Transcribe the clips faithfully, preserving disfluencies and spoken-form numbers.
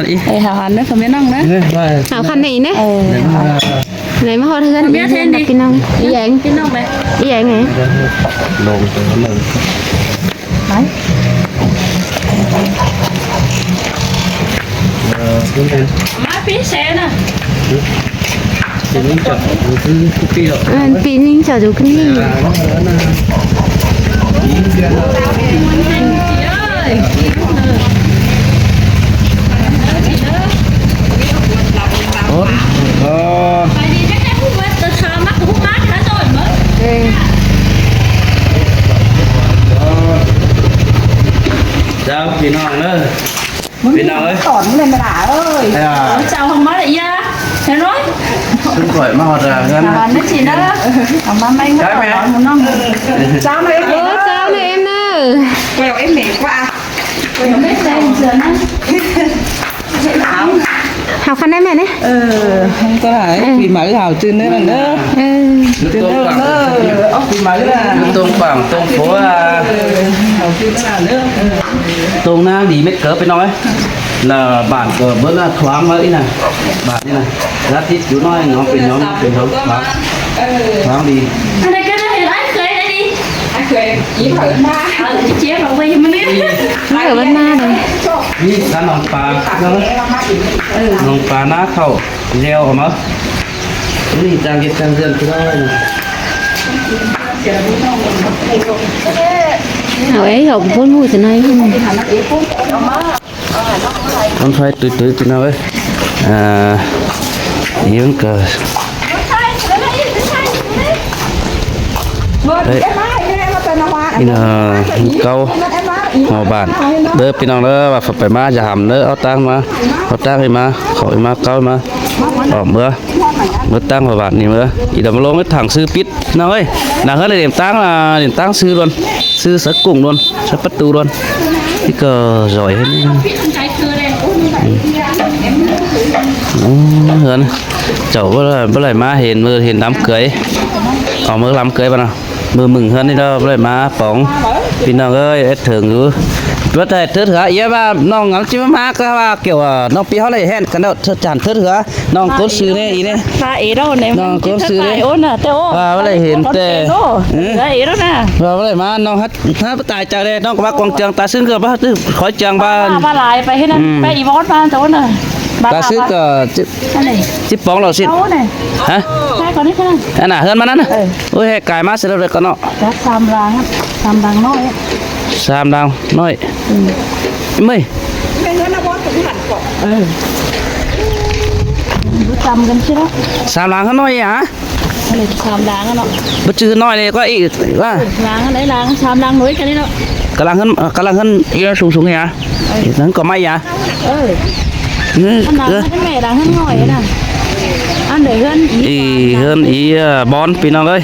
เอ้ย หาคันนะ เขาไม่นั่งนะ เอ้ย ว่า เอาคันไหนนะ เออ ไหนมา ไหนมาฮอดเฮือน เมียเทนดิ พี่น้อง อีแยง พี่น้องไป อีแยงไง ลงตรงนั้นเลย ไป เออ พี่แทน มาพี่เซนน่ะ ปีนี้จอดอยู่ที่เปรี้ยว เออ ปีนี้จอดอยู่ที่นี่ โอ้ เออ เจ้าพี่น้องเอ้ย พี่น้องเอ้ย ต๋อนเลยแม่ล่ะเอ้ย อ่า เจ้าของมาเลยยา เห็นไหม เพิ่งปล่อยมาฮอดเฮือน อ่า นั่นสินะ เอามาไม่ ได้ไหม หมูน้อง เจ้าหน่อยเอ็มเนอะ เออ เจ้าหน่อยเอ็มเนอะ ไปเอาเอ็มเหม็นกว่า ไปเอาไม่ใส่เสื้อนะ เอาคันได้ไหมเนี่ย เออ มันก็หลาย เออ ปีใหม่หาวจืนเนอะ เออ จืนเนอะ เออ เอาปีใหม่ละ ตรงฝั่งตรงผัว เออ เอาจืนเนอะ ตรงหน้าดีเม็ดเกิดไปหน่อย น่ะ บ้านก็เบิ่งน่ะ ขวางไว้อีกน่ะ บ้านนี่น่ะ แล้วติดอยู่หน่อย น้องเป็นน้อง เป็นน้องขวาง ขวางดี อันนั้นก็ได้เห็นไอ้เคยได้ดิ ไอ้เคย อีเผามา เอาเจี๊ยบเอาไว้ยังไม่ได้ เออ มันมาเลย นี่ร้านน้องปลาเนาะ เออ น้องปลาหน้าเขาเลี้ยวออกมา นี่จางเก็บจางเดือนก็ได้นะ เอาไอ้หยอกพ่นหูจะไหน มันไฟตุ้ยๆ พี่น้องเอ้ย อ่า นี่มันก็ เฮ้ย นี่นะ เก้า หอบ้าน เด้อพี่น้องเด้อ ว่าไปมาอย่าหำเด้อ เอาตังมา เอาตังให้มา เขาให้มา เก้าให้มา ออกเมื่อ เมื่อตังหอบ้านนี่เมื่อ อีดำลงไว้ถังซื้อปิด น้องเอ้ย หนังเฮือนเด่นตั้งล่ะ เด่นตั้งซื้อล้วน ซื้อสักกุ้งล้วน สักประตูล้วน นี่ก็สอยให้นี่ อืม อ๋อ เฮือน เจ้าบ่ได้ บ่ได้มาเห็นมือ เห็นลำเกย เอามือลำเกยปะเนาะ มือมึงเฮือนนี่เราบ่ได้มาป๋อง พี่น้องเอ้ย เอ็ดเถิงอยู่ ว่าแต่เถิดเหือ เอี๊ยะว่าน้องเอาจิมา มาก็ว่าเกี่ยวว่าน้องปีเฮาได้แฮนกันแล้ว จานเถิดเหือ น้องกดซื้อเนี่ย อีเนี่ย ตาเอ๋เราเนี่ย น้องกดซื้อเนี่ย โอ้น่ะ แต่โอ้ ว่าบ่ได้เห็นแต่ เออ เอ๋เราน่ะ ว่าบ่ได้มา น้องฮัด ถ้าตายจากเลย น้องก็ว่ากองเจียง ตาซึ่งก็บ่า ขอเจียงบ้าน บ้าหลายไปให้นั่น อืม ไปอีบอสบ้านโตน่ะ ตาซึ่งก็จิ อันไหน จิป๋องเราสิ เอาไหน ฮะ ใช่ก่อนนี่ค่ะ อันน่ะ เฮือนมันนั่นน่ะ เออ โอ้ย ให้กายมาเสร็จแล้วเลยก่อนเนาะ จักสามหลังอะ สามหลังน้อย สามหลังน้อย อืม เมื่อย เป็นเฮือนนะบอส ถึงหันก่อน เออ รู้จำกันใช่ไหม สามหลังเขาน้อยอะ อันนี้สามหลังอะเนาะ บ่จื้อน้อยเลยก็อีกว่า หลังอันไหนหลัง สามหลังน้อยกันนี่เนาะ กำลังเฮือน เอ่อ กำลังเฮือนอีสูงๆเนี่ย เออ นั่นก็ไม่ยะ เออ อืม อันหลัง เออ อันแม่หลังเฮือนน้อยน่ะ อันเดยวเฮือนอี อีเฮือนอี เอ่อ บอนพี่น้องเอ้ย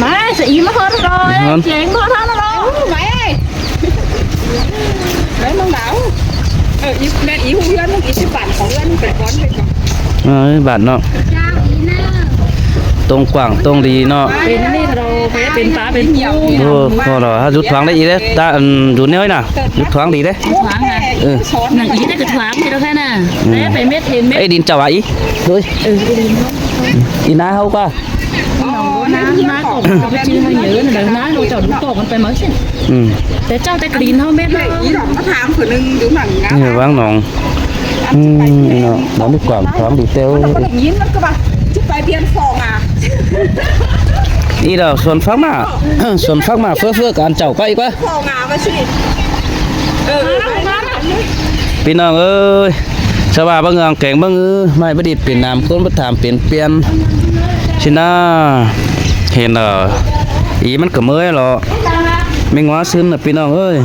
มาสิอีมาเฮือนรอเลย เฮือน เจ๋งพอท่านรอ ไป ไปเมืองหนาว เออ อีแม่อีหูเฮือนมึงอีสิบบาทของเฮือนมึงเป็นก้อนเป็นก้อน เออ บาทเนาะ ตรงกว้างตรงดีเนาะ เป็นนี่เราเป็นปลาเป็นปู โอ้ พอแล้ว หาจุดทางได้อีกเด้อ ตา อัน อยู่เนี่ยนะ จุดทางดีเด้อ ทางอ่ะ เออ หนังอีนี่ก็ทางที่เราแค่น่ะ อืม แต่ไปเม็ดเห็นเม็ด เอ้ย ดินเจ้าอะอี เฮ้ย เออ อีนาเฮาก็ อ๋อ น้ำ น้ำกอกมันก็ไปจื้อมาเยอะนะ เดี๋ยวน้ำเราจะเอาลูกกอกมันไปมาสิ อืม แต่เจ้าแต่กรีนเท่าเม็ดเลย อีดอกมะขามผืนหนึ่งอยู่หลังนะ นี่วางหนอง อืม เนาะ หนองลูกกวาง ท้องดีเต้ว มันก็ได้ยิน มันก็ว่า จะไปเปลี่ยนฟองอ่ะ อีดอกสวนฟักมา สวนฟักมา เฟื่อๆ กับอันเจ้าก็อีกว่า ฟองอ่ะ ว่าสิ เออ พี่น้องเอ้ย สว่าบางอย่างแกงบางอื้อ ไม่ประดิษฐ์เปลี่ยนนามคนประถามเปลี่ยนเปลี่ยน สินะ เห็นเออ อีมันก็เมื่อยเหรอ ไม่ง้อซึมนะพี่น้องเอ้ย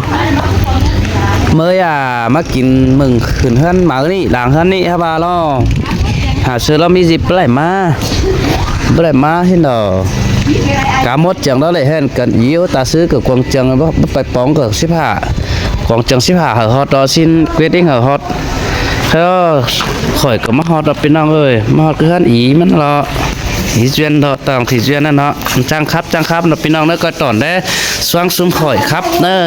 เมื่อยอ่ะ มากินมึงขึ้นเฮือนมานี่ หลังเฮือนนี่ครับว่าลอ หาซื้อแล้วมีสิบไหลมา บ่ได้มาเห็นดอก กะหมดจังแล้วเลยเห็นกัน อีโอตาซื้อกับกวางจัง บ่ บ่ไปป๋องกับสิบห้า กวางจังสิบห้า เหอะฮอดดอสิ้น เกรดอิงเหอะฮอด เออ ข่อยก็มาฮอดดอกพี่น้องเอ้ย มาฮอดคือเฮือนอีมันเลาะ อีเจียนเลาะ ตองที่เจียนนั่นเนาะ จ้างครับ จ้างครับเนาะพี่น้องเนาะ ก็ตอนได้ สว่างซุมข่อยครับเนาะ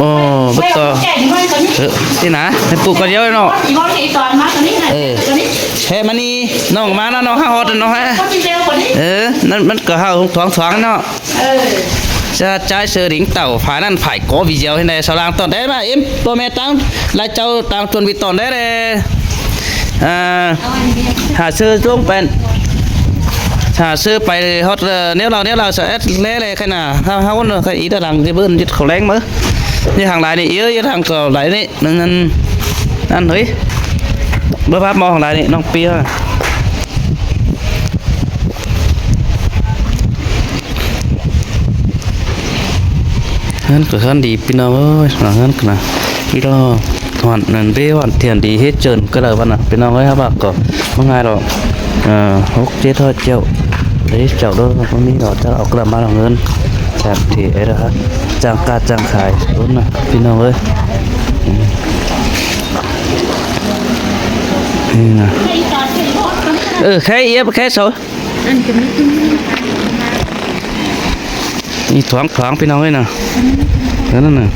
โอ้ บ่ต่อ เออ นี่นะ ให้ปลูกก่อนเดียวเนาะ เออ แฮ่มานี่ น้องมานะ น้องหาฮอดเนาะ ฮะ เออ นั่นมันก็เฮาถวงๆเนาะ เออ จะจ่ายเสือหลิงเต่า ฝ่ายนั่นฝ่ายโกวิเดียวให้ในสาวลางตอนได้มา อิม บ่แม่นตังหลายเจ้าตังจนวิตอนได้เลย อ่า หาซื้อลงเป็น หาซื้อไปฮอด เอ่อ แนวเรา แนวเรา สะแอดแลเลย ขนาดเฮา เฮาเนาะ ใครอีกด้านหลังจะเบิ่นยึดเขาแรงมา นี่ทางหลายนี่ เอ้ย ทางเก่าหลายนี่ นั่น นั่น นั่น เฮ้ย เบิ่งภาพมองทางหลายนี่ น้องเปีย เฮือนก็เฮือนดีพี่น้องเอ้ย หลังเฮือนก็นะ พี่น้อง ฮ้อนนั่นเด้ ฮ้อนเทียนดี เฮ็ดเจินก็ได้วันน่ะ พี่น้องเอ้ย ครับ ก็บ่ง่ายดอก เอ่อ หกเจ็ดร้อยเจ้า ได้เจ้าเด้อ บ่มีดอก จะเอากลับมาเอาเงิน จากที่ไอ้ละครับ จ้างกาดจ้างขาย โอ้นะ พี่น้องเอ้ย อืม นี่นะ เออ แค่เอียบ แค่เสา นี่ถวงๆ พี่น้องเอ้ยนะ นั่นน่ะ